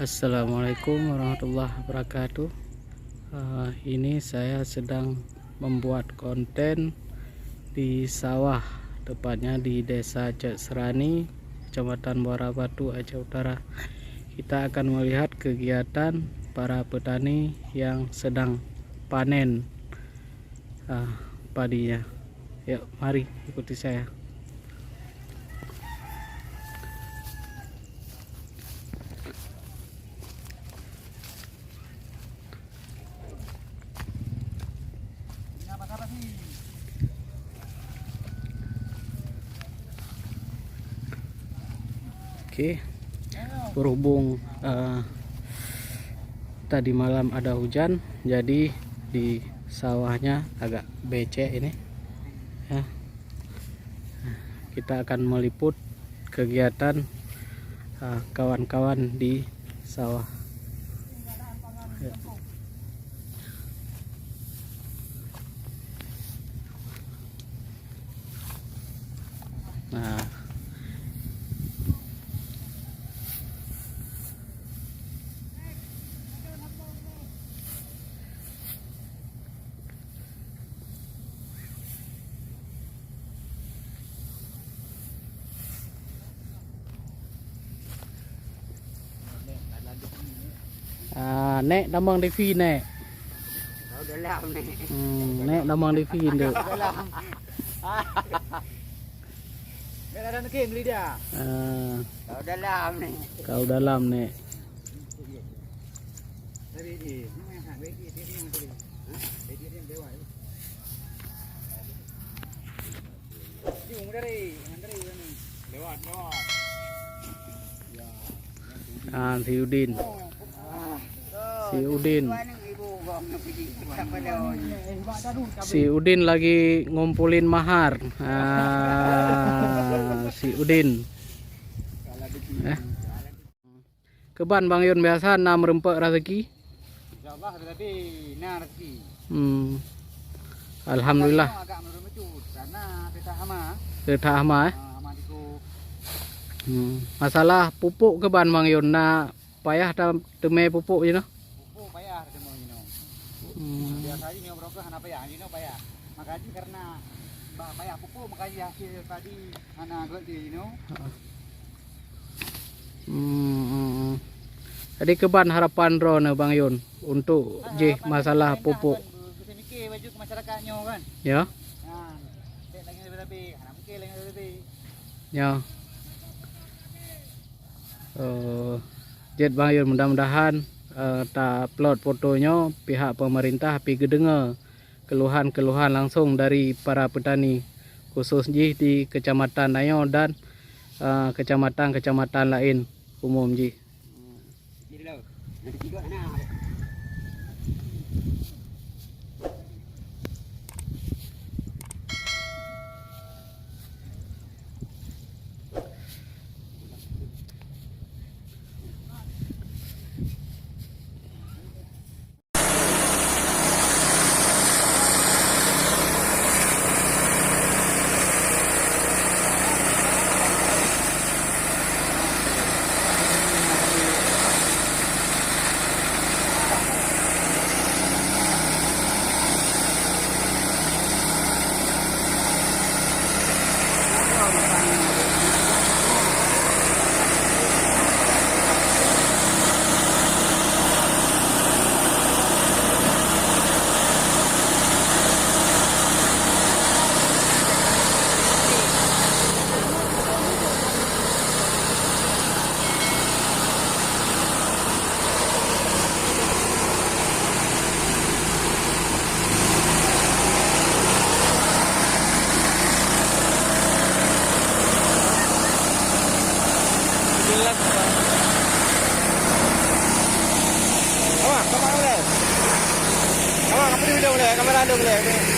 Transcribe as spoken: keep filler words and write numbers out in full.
Assalamualaikum warahmatullahi wabarakatuh. Eh, ini saya sedang membuat konten di sawah, tepatnya di Desa Cot Serani, Kecamatan Muara Batu, Aceh Utara. Kita akan melihat kegiatan para petani yang sedang panen, ah, padinya. Yuk, mari ikuti saya. Oke, berhubung, eh, tadi malam ada hujan, jadi di sawahnya agak becek ini. Ya. Kita akan meliput kegiatan, eh, kawan-kawan di sawah. Ya. Nah. Ah, Nek tamong TV, Nek. Kau dalam, Nek. Hmm, Nek tamong TV, Nduk. Dalam. Nek ada nak beli dia. Ah. Kau dalam, Nek. Kau dalam, Nek. Ah, si Udin. Si Udin. Si Udin lagi ngumpulin mahar. Ah, si Udin. Eh. Keuban Bang Yun biasa na meureumpok raseuki? Insya Allah, tetapi na raseuki. Hmm. Alhamdulillah. Agak menurun becut karena kita hama. Kita hama, eh? Ah, hama tiku. Hmm. Masalah pupuk keuban Bang Yun na payah ta-, teumé pupuk jinoe? Pupuk payah teumé jinoe. Hmm. Biasa jinoe broker hana payah, jinoe payah. Makajih karena ba-, payah pupuk, makajih hasil padi hana gét jinoe. Heeh. Hmm, hmm, hmm. Jadi keuban harapan droeneuh Bang Yun untuk jih masalah pupuk? Bisa mikir baju ke masyarakat nyoe kan. Ya. Ha, cek lagi lebih-lebih, hana mungkin lagi lebih. Ya. Oh, jeuet Bang Yun, mudah-mudahan, eh, ta-upload foto nyoe pihak pemerintah pi geudeungoe keluhan-keluhan langsung dari para petani, khusus jih di Kecamatan Tanyoe dan, eh, kecamatan-kecamatan laén umum jih. Awak, kamera boleh? Awak, apa dia boleh? Kamera ada boleh?